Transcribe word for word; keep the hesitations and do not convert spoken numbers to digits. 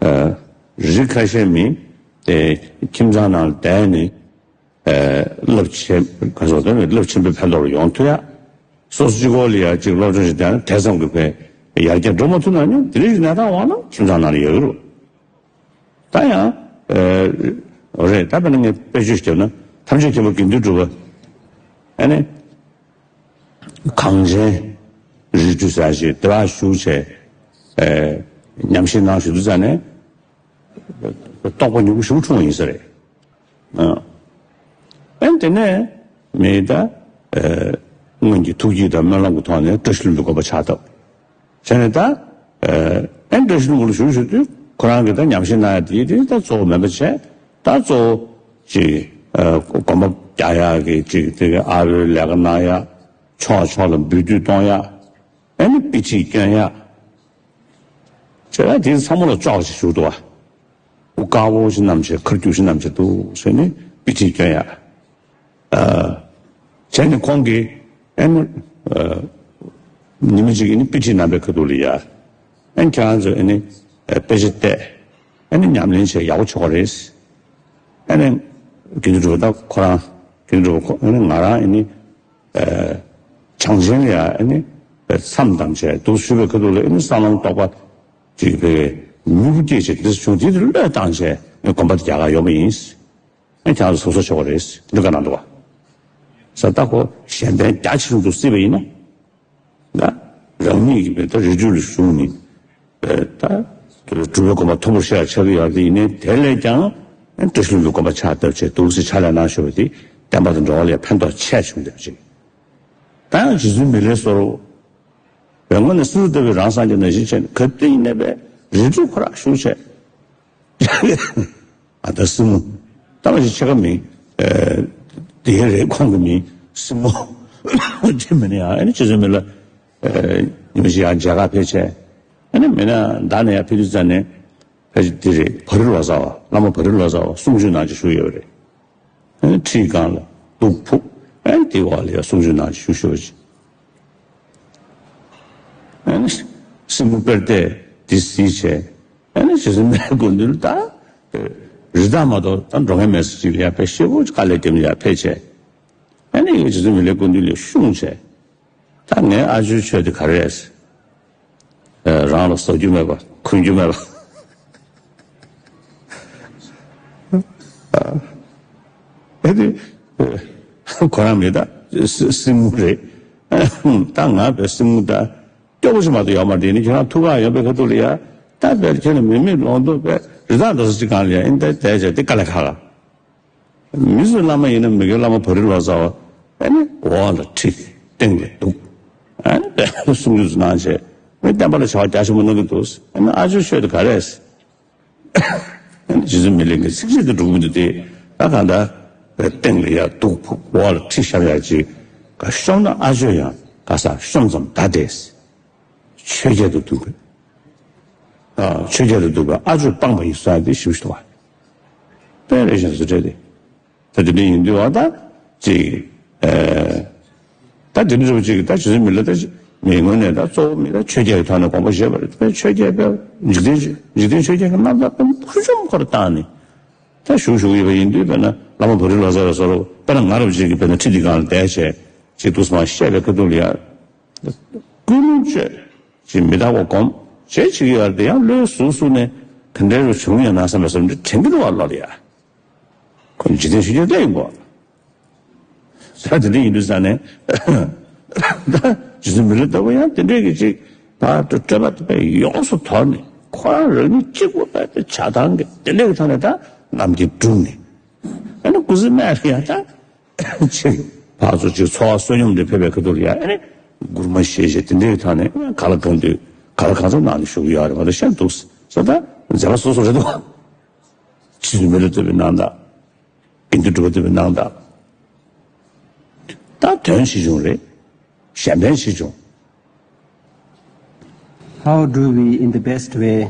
ཨ། རིགས་ཁ་ཤས་མི་དེ་ཁྱིམ་ཚང་ནང་བསྡད་ནས། ཨ། རླབས་ཆེན་ག་སོགས་དེ་ནི་རླབས་ཆེན་པོའི་ཕན་ཐོགས་ལ་ཡོང་ཐུབ་ཡ། སོ་སོ་གཅིག་པོ་ལ་ཡ་གཅིག་སློབ་སྦྱོང་ཞིག་བསྡད་ན་དེ་ཙམ་གྱི་ཕན་ཡར་རྒྱས་འགྲོ་མ་ཐུབ་ན་ནི་དེ་རིགས་ཀྱི་གནས་སྟངས་འོག་ན་ཁྱིམ་ཚང་ནང་ལ་ཡོད་ཀྱི་རེད། ད་ཡང་། ཨ། རེད། ད་དཔེར་ན་ངས་དཔེ་བརྗོད་ཞིག་བརྒྱབ་ན་ཐམས་ཅད་མཁྱེན་པ་དགེ་འདུན་གྲུབ་པ། ཨ་ནི། གངས་ཅན་རི་ཁྲོད་ཟེར་ཞིག་དེ་བ་བཞུགས་བྱས། ཨེ། ཉམས་ཞིབ་གནང་བཞུགས་དུས་ཙ་ནས་རྟོགས་པ་མྱུར་པོ་ཞིག་འཁྲུངས་པ་ཡིན་ས་རེད། ཨ། ཨེ། དེ་ནས་མི་ད། ཨེ། སྔོན་གྱི་ཐུགས་བསྐྱེད་དང་སྨོན་ལམ་གྱི་ཐོག་ནས་བཀྲ་ཤིས་ལྷུན་པོའི་དགོན་པ་ཕྱག་བཏབ། བྱས་ནས་ད། ཨེ། བཀྲ་ཤིས་ལྷུན་པོ་ལ་བཞུགས་བཞུགས་དུས་ཁོ་རང་གིས་ད་ཉམས་ཞིབ་གནང་ཡ་དེ་དེ་ད་གཙོ་བོ་མེད་པ་བྱས། ད་གཙོ་བོ་ཅིག་ཨ། དགོན་པ་རྒྱག་ཡ་གི་ཅིག་དེ་གི་ཨ་བོའི་ལས་ཀ་གནང་ཡ། ཕྱོགས་ཕྱོགས་ལ་འབུལ་སྡུད་གཏོང་ཡ། ཨ་ནི་དཔེ་ཁྲིད་སྐྱོན་ཡ། བྱས་ཙང་དེ་ཚང་མ་ལ་ཅོག་ཅིག་བཞུགས་འདུག་བ། དཀར་པོ་ཞིག་བསྣམས་བྱས་ཁར་རྒྱུག་ཞིག་བསྣམས་བྱས་འདུག་ཟེར་ནས་དཔེ་ཁྲིད་སྐྱོན་ཡ། ཨ། བྱས་ནས་ཁོང་གིས་ཨ་ནི། ཨ། ཉི་མ་གཅིག་ཨ་ནི་དཔེ་ཁྲིད་གནང་པའི་ཁ་ཐུག་ལ་ཡ། ཨ་ནི་ཁྱེད་རང་ཚོས་ཨ་ནི་དཔེ་ཆ་བལྟས། ཨ་ནི་ཉམས་ལེན་བྱས་ཡག་པོ་ཆགས་ཀྱི་རེད། ཨ་ནི་དགེ་འདུན་གྲུབ་པ་ད་ཁོ་རང་། དགེ་འདུན་གྲུབ་པ་ཁོ་ཨ་ནི་ང་རང་ཨ་ནི། ཨ། བྱང་ཆེན་ལ་ཡ་ཨ་ནི་མཚམས་བསྡམས་བྱས་འདུག་ཞུས་པའི་ཁ་ཐུག་ལ་ཨ་ནི་སྲང་ལམ་རྟོགས་པ་ཅིག་བས་མྱུར་པོ་སྐྱེས་བྱས་འདི་སུ་བྱུང་དེ་དེ་བློས་བཏང་བྱས་དགོན་པ་དེ་རྒྱ་གར་ཡོད་པ་ཡིན། ཨ། ཁྱེད་རང་ཚོ་སོ་སོ་ཆོག་གི་རེད་འདི་ག་གནང་འདུག་བ། ས་ད་ཁོ་གཞན་ཕན་རྒྱ་ཆེ་ཆུང་དུ་སྲིད་པ་ཡིན་ན། ད་རང་ཉིད་ཀྱི་བས་ད་རི་ཁྲོད་ལ་བཞུགས་ནས། ད་སྒྲུབ་པའི་དགོངས་པ་མཐོན་པོར་བཞག་ཆགས་ཀྱི་ཡོད་དེ་ཡིན་ནའི་དེ་ལས་ཀྱང་བཀྲ་ཤིས་ལྷུན་པོའི་དགོངས་པ་ཕྱག་བཏབ་བྱས་འདུག་སེ་ཕྱག་ལས་གནང་ཤོར་བ་དེ་བསྟན་པ་དང་འགྲོ་བ་ལ་ཕན་ཐོགས་ཆེ་བྱུང་བསྡད་པ་ཅིག་ད་ཡང་རྗེ་བཙུན་མི་ལའི་བཟོ་འདྲ་བའི་ངོས་ནས་སུ་ལྟ་བུའི་རང་སངས་རྒྱས་ནང་བཞིན་བྱས་ནས་ག་དུས་ཡིན་ནའི་བས་རི་ཁྲོད་ཁོ་རང་བཞུགས་བྱས། ཨ། ད་སྲིང་མོ། ད་མ་གཞི་ཕྱེད་ཀ་མིང་། ཨ། དེ་རེད། ཁོང་གི་མིང་སྲིང་མོ། དེ་མིན་ན་ཡང་ཨ་ནི་རྗེ་བཙུན་མི་ལ། ཨ། ཉི་མ་ཞིག་ཡང་མཇལ་ཁ་ཕེབས་བྱས། ཨ་ནི་མིན་ན་ད་ནས་ཡང་ཕེབས་དུས་ཙ་ནས། ཕལ་ཆེར་འདི་རེད། བ་རི་ལོ་ཙཱ་བ། བླ་མ་བ་རི་ལོ་ཙཱ་བ་གསུང་ཆོས་གནང་བྱས་བཞུགས་ཡོད་པ་རེད། ཨ་ནི་ཁྲིའི་སྒང་ལ་གདུགས་ཕུབ། ཨ་ནི་དེའི་འོག་ལ་ཡང་གསུང་ཆོས་གནང་བྱས་བཞུགས་བཞུགས་པ་ཅིག་ཨ་ནི་སྲིང་མོ་དཔེར་ལྟས་འདི་གཟིགས་བྱས། ཨ་ནི་རྗེ་བཙུན་མི་ལའི་སྐུ་མདུན་ལ་ད། རི་དྭགས་མ་གཏོགས་ད་འགྲོ་མཁན་མེད་ས་ཅིག་ལ་ཡང་ཕེབས། ཤེལ་སྒོ་དཀའ་ལས་བརྒྱབ་ནས་ཡང་ཕེབས་བྱས། ཨ་ནི་རྗེ་བཙུན་མི་ལའི་སྐུ་མདུན་ལ་བཤུམས་བྱས། ད་ངའི་ཨ་ཇོའི་ཆོས་དེ་ག་རེ་རེད། ཨ། རང་ལ་བཟོ་རྒྱུ་མེད་པ། གོན་རྒྱུ་མེད་པ། ཨ་ནི་ཁོ་རང་མི་ད་སྲིང་མོ་རེད། ད་ང་བས་སྲིང་མོ་ད་སྐྱོ་པོ་ཞིག་མ་གཏོགས་ཡོད་མ་རེད། ནི་ཁྱེད་རང་ཐུགས་ཁག་ཡོད་པའི་ཁ་ཐུག་ལ་ཡ། ད་བས་ཁྱེད་ལ་མི་མེད་ལོང་དུ་བས་རི་དྭགས་འདྲ་ས་ཅིག་སྒང་ལ་ཡ་ཨིན་ད་བསྡད་བྱས་དེ་དཀའ་ལས་ཁག་ག་མི་ཚོའི་བླ་མ་ཡིན་ན་མི་དགེ་བླ་མ་བ་རི་ལོ་ཙཱ་བ། ཨ་ནི་འོག་ལ་ཁྲི། སྟེང་ལ་གདུགས། ཨ་ནི་དཔེ་གསུང་རྒྱུ་ཚོ་གནང་བྱས། མི་བསྟན་པ་ལ་བྱ་བ་རྒྱ་ཆེན་པོ་གནང་གི་འདུག་ཨ་ནི་ཨ་ཇོའི་ཆོས་དེ་ག་རེ་རེད། ཨ་ནི་རྗེ་བཙུན་མི་ལའི་གི་ཚིགས་བཅད་དེ་འགྲོ་གི་མི་འདུག་སྟེ། ད་གང་ལྟར་སྟེང་ལ་ཡ་གདུགས་ཕུབ། འོག་ལ་ཁྲི་བཤམས་ཡ་ཅིག་ག་ཤོམ་ན་ཨ་ཇོ་ཡང་ག་ས་ཤོམ་ཙམ་ད་བསྡད། ཆོས་རྒྱལ་དུ་འདུག་པས། ཨ། ཆོས་རྒྱལ་དུ་འདུག་པས་ཨ་ཇོ་སྤངས་པ་ཡིན་ཟེར་ཡ་དེ་ཞིབ་ཞིབ་ཏུ་བ། དཔེ་རེ་བཞིན་དུ་སྤྲད་དེ། ད་དེ་འདྲ་ཡིན་དུས་བ་ད་ཅིག་ཨ། ད་དེ་འདྲ་རུ་ཅིག་ད་རྗེ་བཙུན་མི་ལ་ད་ཅིག་མི་ངོས་ནས་ད་གཙོ་བོ་མི་ད་ཆོས་རྒྱལ་གྱི་ཐོག་ནས་དགོངས་པ་བཞེས་པ་རེད། དཔེ་ཆོས་རྒྱལ་དཔེ་འཇིག་རྟེན་འཇིག་རྟེན་ཆོས་རྒྱལ་གྱི་རྣམ་ཐར་དཔེ་ཕུན་སུམ་ཚོགས་པར་བཏང་ནས་ད་བཞུགས་བཞུགས་ཡོད་པ་ཡིན་དུས། དཔེར་ན་བླ་མ་བ་རི་ལོ་ཙཱ་བའི་བཟོ་འདྲ་དཔེར་ན་ང་རབ་ཅིག་གིས་དཔེར་ན་ཁྲི་འདི་སྒང་ལ་བསྡད་བྱས་ཅིག་ཏུ་སོང་བཤད་པའི་ཁ་ཐུག་ལ་ཡ། ཀུན་སློང་བཅོས། ཅིག་མི་རྟག་པ་སྒོམ། བྱེད་བྱེད་ཀྱི་ཡོད་རེད་དེ་ཡང་བློའི་ཟུག་ཟུག་ནས་དེ་འདྲའི་རུ་བྱུང་ཡོད་ན་བསམ་པའི་བསམ་འདི་དྲན་གྱི་འདུག་བ་ལོ་ལ་ཡ། ཁོ་འཇིག་རྟེན་ཤུགས་ཀྱང་བསྡད་ཡོང་གོ། ད་དེ་འདྲ་ཡིན་དུས་ཙང་ནས། ད་རྗེ་བཙུན་མི་ལ་ལྟ་བུ་ཡང་དེ་འདྲའི་གི་ཅིག་ད་སྤྲོས་པ་དེ་ཡོངས་སུ་དོར་ནས་ཁོ་རང་རང་ཉིད་གཅིག་པུ་པའི་དེ་བྱ་བཏང་གི་དེ་འདྲའི་གི་ཐོག་ནས་ད་ནམ་མཁའི་སྒྲུང་ནས། ཨ་ནི་སྐུ་ཚེ་སྨད་ལ་ཡང་ད། ཅིག་ཕར་ཚུར་ཅིག་འཚོ་བ་བསོད་སྙོམས་དེ་ཕེབས་པའི་ཁ་ཐུག་ལ་ཡ་ཨ་ནི་མགུར་མ་བཞེས་བཞེས་དེ་འདྲའི་ཐོག་ནས་ག་ལ་གང་འདོད་ག་ལ་གང་འཚམ་གནང་ནས་བཞུགས་ཡོད་རེད། ང་ཚོ་ཤེས་འདུག་ས། ད་མཛད་པ་སོ་སོ་རེད་འདུག་རྗེ་བཙུན་མི་ལ་ལྟ་བུའི་གནང་སྟངས། དགེ་འདུན་གྲུབ་པ་ལྟ་བུའི་གནང་སྟངས། ད་དོན་ཆེ་ཆུང་རེད། གཞན་ཕན་ཆེ་ཆུང་། How do we, in the best way,